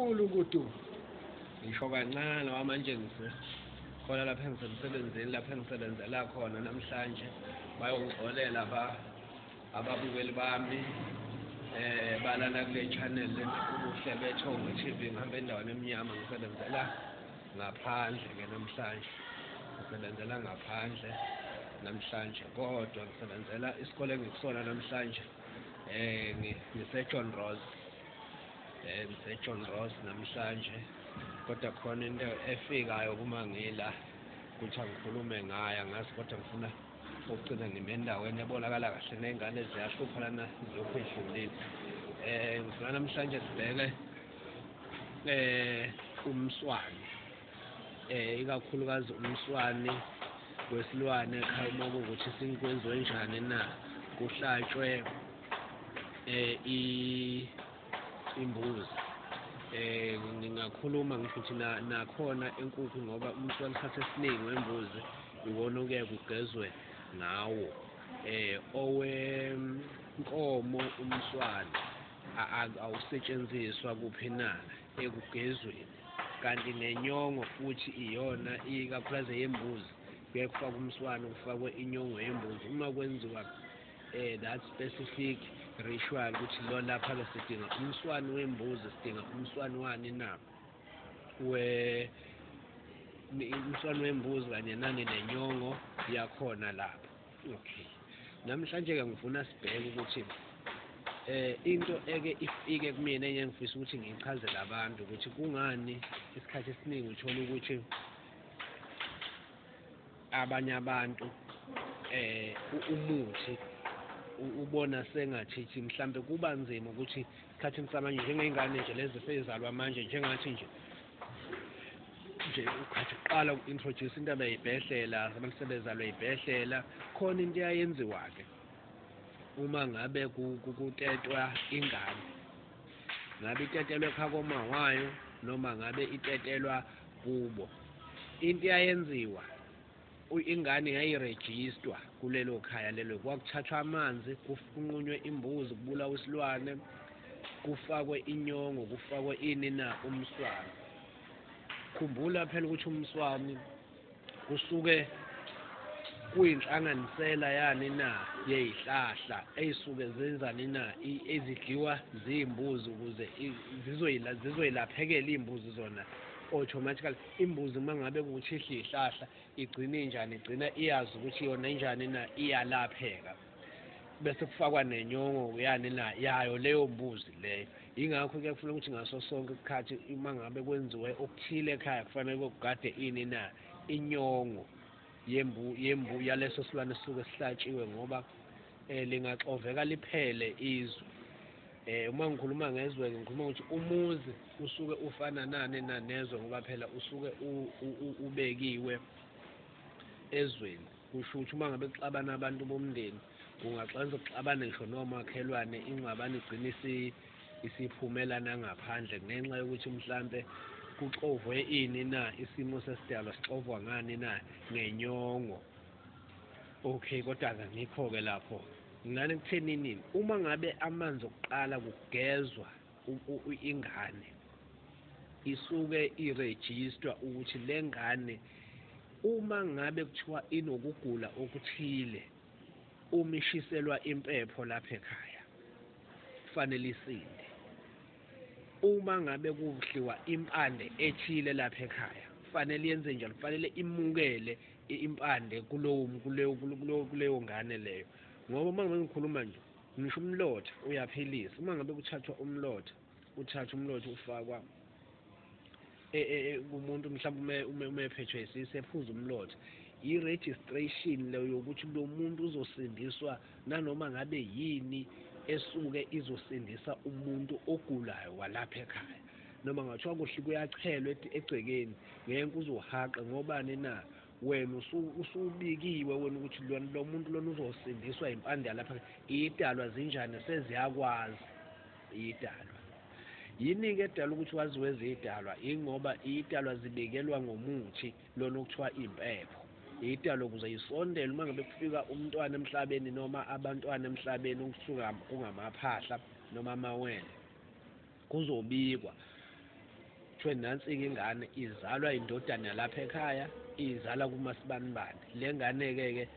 Gulukudu. Ngisho kancane ngoba manje khona lapha engisemsebenzini, lapha engisebenzela khona namhlanje. Bayongixolela ababukeli bami balana kule channel lena, Ubuhle Bethongo TV. Ngihamba endaweni emnyama, ngisebenzela ngaphandle-ke namhlanje, ngisebenzela ngaphandle namhlanje, kodwa ngisebenzela isikole engikusona namhlanje. Ngise-John Ross, ngise-John Ross namhlanje, kodwa khona into efikayo kuma ngila ukuthi angikhulume ngayo, angazi, kodwa ngifuna ukugcina ngime endaweni ebonakala kahle, ney'ngane ziyahlupha lana, zilokhu ey'dlulile. Ngifuna namhlanje sibheke umswani, ikakhulukazi umswani wesilwane ekhaya, uma kuwukuthi kwenziwe njani na, kuhlatshwe imbuzi. Ngingakhuluma ngisho ukuthi nakhona inkukhu, ngoba umswani isikhathi esiningi wembuzi iwona okuyaye kugezwe ngawo. Owenkomo umswani awusetshenziswa kuphi na ekugezweni, kanti nenyongo futhi iyona, ikakhulukazi eyembuzi, kuyaye kufakwe umswani, kufakwe inyongo yembuzi uma kwenziwa that specific ritual, ukuthi lo lapha-ke sidinga umswani wembuzi, sidinga umswani wani na, umswani wembuzi kanye nani nenyongo yakhona lapho. Okay, namhlanje-ke ngifuna sibheke ukuthi into eke ifike kumina enye ngifisa ukuthi ngiyichazele abantu, ukuthi kungani isikhathi esiningi uthola ukuthi abanye abantu umuthi ubona sengathi mhlambe kuba nzima ukuthi esikhathini samanje, njengey'ngane nje lezi sey'zalwa manje, njengathi nje ukhathi kuqala uku-introduce indaba yey'bhedlela, abantu sebezalwa ey'bhedlela, khona into eyayenziwa-ke uma ngabe kutetwa ingane, ngabe itetelwe ekhaya koma wayo noma ngabe itetelwa kubo. Into eyayenziwa, ingane yayirejistwa kulelo khaya lelo, kwakuthathwa amanzi, kunqunywe imbuzi, kubulawa isilwane, kufakwe inyongo, kufakwe ini na, umswani. Khumbula phela ukuthi umswani kusuke kuyinhlanganisela yani na yey'hlahla ey'suke zenzani na, ezidliwa ziy'mbuzi, ukuze zizoyilaphekela iy'mbuzi zona automatically. Imbuzi uma ngabe kuwukuthi idla iy'hlahla, igcina injani? Igcina iyazi ukuthi yona injani na, iyalapheka. Bese kufakwa nenyongo yani na yayo leyo mbuzi leyo. Yingakho kuyakufuneka ukuthi ngaso sonke isikhathi uma ngabe kwenziwe okuthile ekhaya, kufanele kugade ini na, inyongo yembu yaleso silwane esisuke sihlatshiwe, ngoba lingaxoveka liphele izwe. Uma ngikhuluma ngezwe, ngikhuluma ukuthi umuzi usuke ufana nani na, nezwe, ngoba phela usuke ubekiwe ezweni. Kusho ukuthi uma ngabe kuxabana abantu bomndeni, kungaxanza kuxabane ngisho nomakhelwane, ingxabano igcine isiphumela nangaphandle, ngenxa yokuthi mhlampe kuxovwe ini na, isimo sesidalwa sixovwa ngani na, ngenyongo. Okay, kodwa-ke ngikho-ke lapho ngilana ekuthenini, uma ngabe amanzi okuqala kugezwa ingane, isuke irejistwa ukuthi le ngane uma ngabe kuthiwa inokugula okuthile, uma ishiselwa impepho lapha ekhaya kufanele isinde. Uma ngabe kudliwa impande ethile lapha ekhaya, kufanele yenze njalo, kufanele imukele impande kulowo kuleyo kuleyo ngane leyo. Ngoba uma ngabe ngikhuluma nje, ngisho umlotha uyaphilisa. Uma ngabe kuthathwa umlotha, uthatha umlotha ufakwa kumuntu, mhlawumbe uma ephethwe isisu, ephuza umlotha, i-registration leyo yokuthi lo muntu uzosindiswa nanoma ngabe yini esuke izosindisa umuntu ogulayo walapha ekhaya. Noma ngathiwa kuhle kuyachelwa egcekeni, ngeke uzuhaqe, ngobani na, wena usubikiwe wena ukuthi lo muntu lona uzosindiswa impande yalapha. Idalwa zinjani? Seziyakwazi idalwa. Yini-ke edala ukuthi waziwe zidalwa? Ingoba idalwa zibikelwa ngomuthi lona okuthiwa impepho. Idalwa ukuze isondele uma ngabe kufika umntwana emhlabeni noma abantwana emhlabeni, okusuka kungamaphahla noma amawele, kuzobikwa. Kuthiwe nansi-ke ingane izalwa indodana yalapha ekhaya, izalwa kumasibanibani. Le ngane-ke ke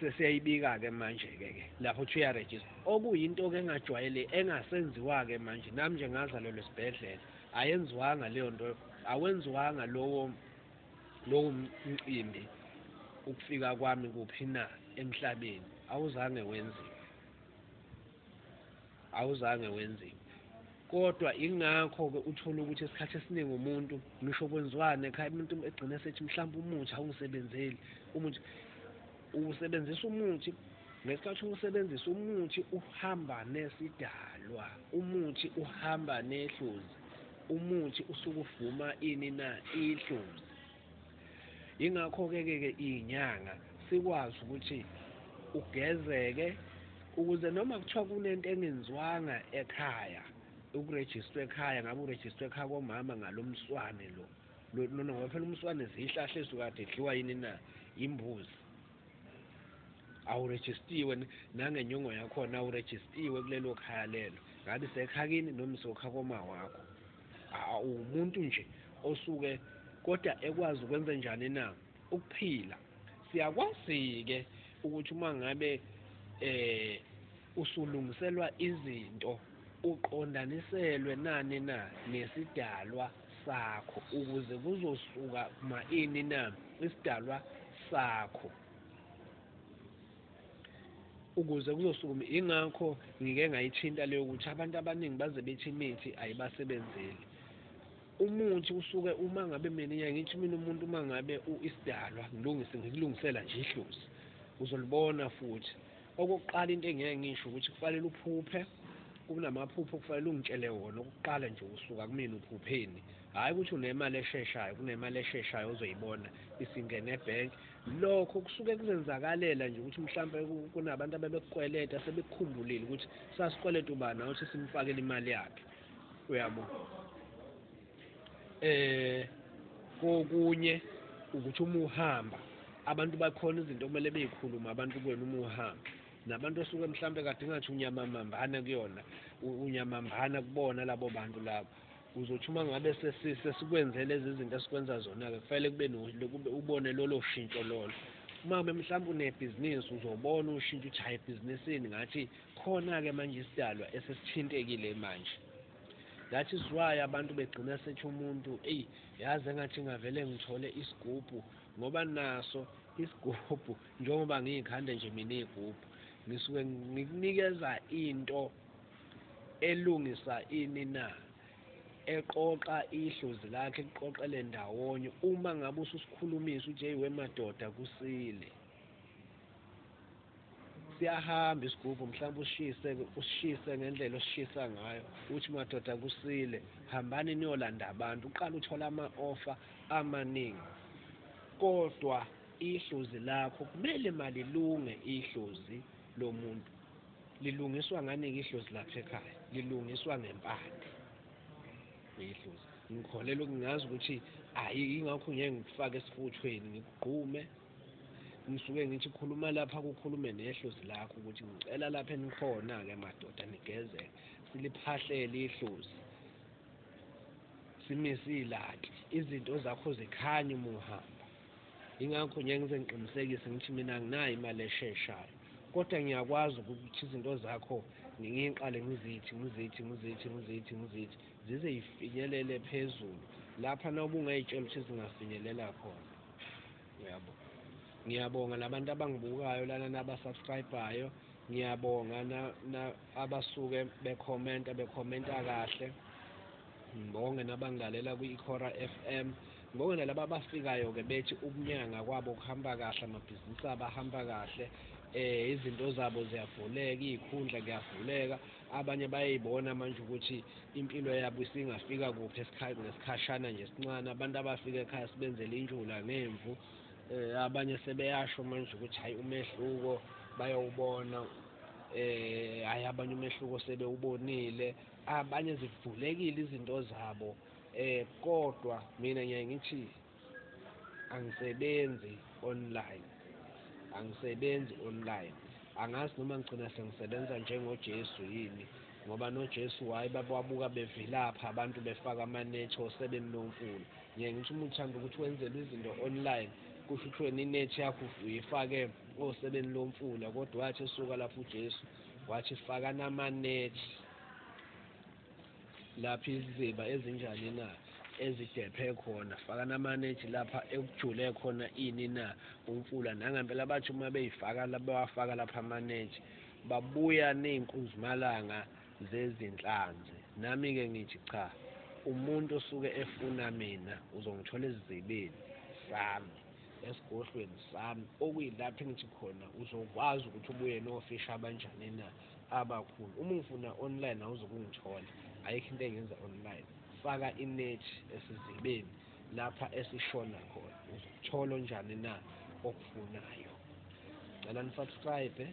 sesiyayibika-ke manje-ke ke lapho kuthiwa iyarejista, okuyinto-ke engajwayele engasenziwa-ke manje. Nami nje ngazalelwa esibhedlela, ayenziwanga leyo nto, awenziwanga lowo mcimbi. Ukufika kwami kuphi na emhlabeni awuzange wenziwe, awuzange wenziwe. Kodwa ingakho-ke uthole ukuthi isikhathi esiningi umuntu ngisho kwenziwane ekhaya, umuntu egcina sethi mhlawumbe umuthi awungisebenzeli, umuthi usebenzisa umuthi. Ngesikhathi usebenzisa umuthi uhamba nesidalwa, umuthi uhamba nehlozi, umuthi usuke uvuma ini na ihlozi. Ingakho-ke ke iy'nyanga sikwazi ukuthi ugezeke ukuze noma kuthiwa kunento engenziwanga ekhaya, ukurejistwa ekhaya, ngabe urejistwe ekhaya komama ngalo mswane lo lona, ngoba phela umswane zihlahla ezikade idliwa yini na imbuzi. Awurejistiwe nangenyongo yakhona, awurejistiwe kulelo khaya lelo, ngabe isekhakini noma isekhaya koma wakho. Umuntu nje osuke kodwa ekwazi ukwenza njani na ukuphila. Siyakwazi-ke ukuthi uma ngabe usulungiselwa izinto uqondaniselwe nani na nesidalwa sakho, ukuze kuzosuka ma ini na isidalwa sakho, ukuze kuzosukuma. Ingakho ngike ngayithinta leyo ukuthi abantu abaningi baze bethi imithi ayibasebenzeli. Umuthi usuke uma ngabe mina ngithi mina umuntu uma ngabe isidalwa ngilungise ngikulungisela nje ihlozi, uzolibona futhi. Okokuqala into engeke ngisho ukuthi kufanele uphuphe, kunamaphupho kufanele ungitshele wona okokuqala nje usuka kumina uphupheni. Hhayi ukuthi unemali esheshayo, kunemali esheshayo ozoyibona isingene ebhenki. Lokho kusuke kuzenzakalela nje ukuthi mhlampe kunabantu abebekukweleta sebekukhumbulile ukuthi sasikweleta ubani awuthi simfakele imali yakhe, uyabo. Kokunye ukuthi uma uhamba abantu bakhona izinto okumele beyikhulume abantu kwenu uma uhamba, nabantu osuke mhlampe kade ngathi unyamamambana kuyona, unyamambana kubona labo bantu labo. Uzothi uma ngabe sesikwenze lezi zinto esikwenza zona-ke kufanele kube ubone lolo shintsho lolo. Uma ngabe mhlawumbe unebhizinisi uzobona ushintsho ukuthi hhayi ebhizinisini ngathi khona-ke manje isidalwa esesithintekile manje. That is why abantu begcina sethi umuntu eyi yazi engathi ngavele ngithole isigubhu, ngoba naso isigubhu njengoba ngiyikhande nje mina iy'gubhu ngisuke ngikunikeza into elungisa ini na, eqoqa ihlozi lakhe ekuqoqele ndawonye. Uma ngabe ususikhulumisa uthi hey wemadoda kusile, siyahamba isigubhu mhlawumbe usishise ngendlela osishisa ngayo, uthi madoda kusile, hambani niyolanda abantu, uqala uthola ama-ofa amaningi. Kodwa ihlozi lakho kumele malilunge. Ihlozi lomuntu lilungiswa ngani-ke? Ihlozi lapha ekhaya lilungiswa ngempande ihlozi. Ngikholelwa ngingazi ukuthi ayi, ingakho ngeke ngikufake esifuthweni ngikugqume, ngisuke ngithi khuluma lapha kukhulume nehlozi lakho ukuthi ngicela lapha enikhona-ke madoda nigezeke, siliphahlele ihlozi, simise ilaki, izinto zakho zikhanye uma uhamba. Ingakho ngeke ngize ngiqinisekise ngithi mina anginayo imali esheshayo, kodwa ngiyakwazi ukuthi izinto zakho ngiqale ngizithi ngizithi ngizithi ngizithi ngizithi zize yifinyelele phezulu lapha na ubungayitshela ukuthi zingafinyelela khona, uyabo. Ngiyabonga nabantu abangibukayo lana nabasubscribe-ayo, ngiyabonga na abasuke bekhomenta kahle, ngibonge nabangilalela kwi-Ikhora FM, ngibonge nalaba abafikayo-ke bethi ubunyanga kwabo kuhamba kahle, amabhizinisi abo ahamba kahle, izinto zabo ziyavuleka, iy'khundla kuyavuleka. Abanye bayayibona manje ukuthi impilo yabo isingafika kuphi ngesikhashana nje esincane. Abantu abafika ekhaya sibenzele intshula ngemvu, abanye sebeyasho manje ukuthi hhayi umehluko bayawubona, hhayi abanye umehluko sebewubonile, abanye zivulekile izinto zabo. Kodwa mina ngiyaye ngithi angisebenzi online, angisebenzi online. Angazi noma ngigcina sengisebenza njengoJesu yini, Ngoba noJesu wayebabuka bevilapha abantu befaka amanethi osebeni lomfula. Ngiye ngithi uma uthanda ukuthi wenzelwe izinto online, kusho ukuthi wena inethi yakho uyifake osebeni lomfula, kodwa wathi esuka lapho uJesu wathi fakani amanethi lapho iziba ezinjani na ezidephe khona, fakani amanethi lapha ekujule khona ini na umfula. Nangempela bathi uma beyifaka bewafaka lapha amanethi babuya ney'nkunzimalanga zezinhlanzi. Nami-ke ngithi cha, umuntu osuke efuna mina uzongithola esizibeni sami, esigodlweni sami, okuyilapho engithi khona uzokwazi ukuthi ubuye nofishi abanjani na abakhulu. Uma ungifuna online awuzukungithola, ayikho into engiyenza online. Faka inethi esizibeni lapha esishona khona, uzokuthola onjani na okufunayo. Ngicela ni-subscribe,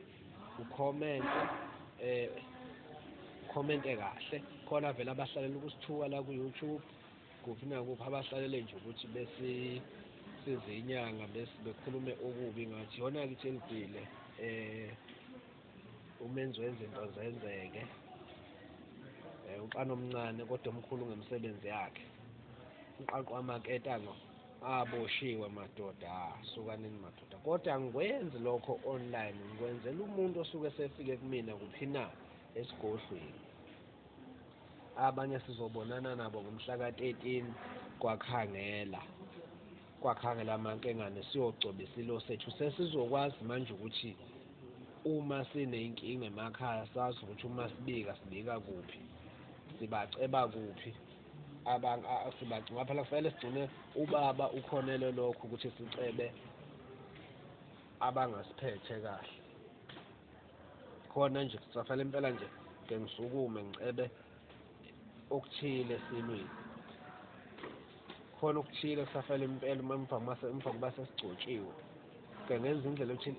ukhomente, ukhomente kahle. Khona vele abahlalela ukusithuka la ku-YouTube, kuphi nakuphi, abahlalele nje ukuthi besize inyanga bekhulume okubi ngathi. Iyona-ke ithelibhile, umenzi wezinto zenzeke, uxana omncane kodwa omkhulu ngemisebenzi yakhe. Umqaqo wamaketango aboshiwe madoda, sukanini madoda. Kodwa angikwenzi lokho online, ngikwenzela umuntu osuke esefike kumina kuphi na esigodlweni. Abanye sizobonana nabo ngomhla ka-13 kwaKhangela, kwaKhangela amankengane, siyogcoba isilo sethu. Sesizokwazi manje ukuthi uma siney'nkinga emakhaya sazi ukuthi uma sibika sibika kuphi, sibaceba kuphi, sibagcina phela. Kufanele sigcine ubaba ukhonele lokho ukuthi sicebe abangasiphethe kahle. Khona nje kusafanele impela nje ke ngisukume ngicebe okuthile esilweni, khona okuthile kusafanele impela uma emva kokuba sesigcotshiwe, ke ngenza indlela yokuthi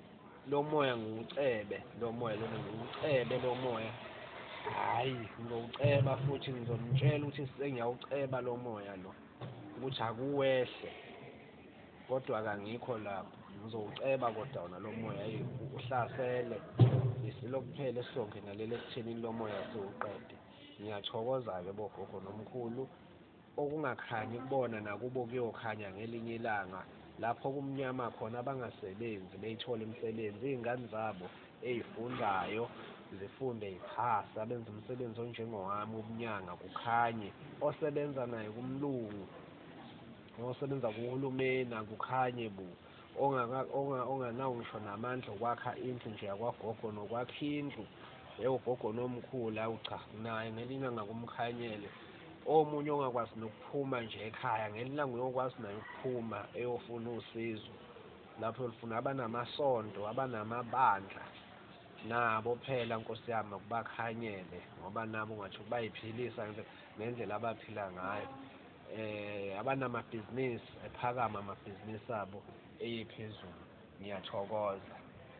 lo moya ngiwucebe, lo moya lona ngiwucebe lo moya. Hhayi, ngizowuceba futhi ngizonitshela ukuthi sengiyawuceba lo moya lo, ukuthi akuwehle, kodwa kangikho lapho. Ngizowuceba kodwa wona lo moya, hheyi uhlasele isilo kuphela esizongenelela ekuthenini lo moya siwuqede. Ngiyathokoza-ke bogogo nomkhulu, okungakhanyi kubona nakubo kuyokhanya ngelinye ilanga. Lapho kumnyama khona abangasebenzi beyithola imisebenzi, iy'ngane zabo ey'fundayo zifunde y'phase, abenze umsebenzi onjengowami wobunyanga kukhanye, osebenza naye kumlungu, osebenza kuhulumeni akukhanye bo, onganawo ngisho namandla okwakha indlu nje yakwagogo nokwakha indlu eyogogo nomkhulu, awu cha, naye ngelinye ilanga kumkhanyele. Omunye ongakwazi nokuphuma nje ekhaya, ngelinye ilanga uyokwazi naye ukuphuma eyofuna usizo lapho olufuna. Abanamasonto, abanamabandla nabo phela nkosi yami akubakhanyele, ngoba nabo ungathi bayiphilisa ngendlela abaphila ngayo. Abanamabhizinisi ephakama amabhizinisi abo eye phezulu. Ngiyathokoza.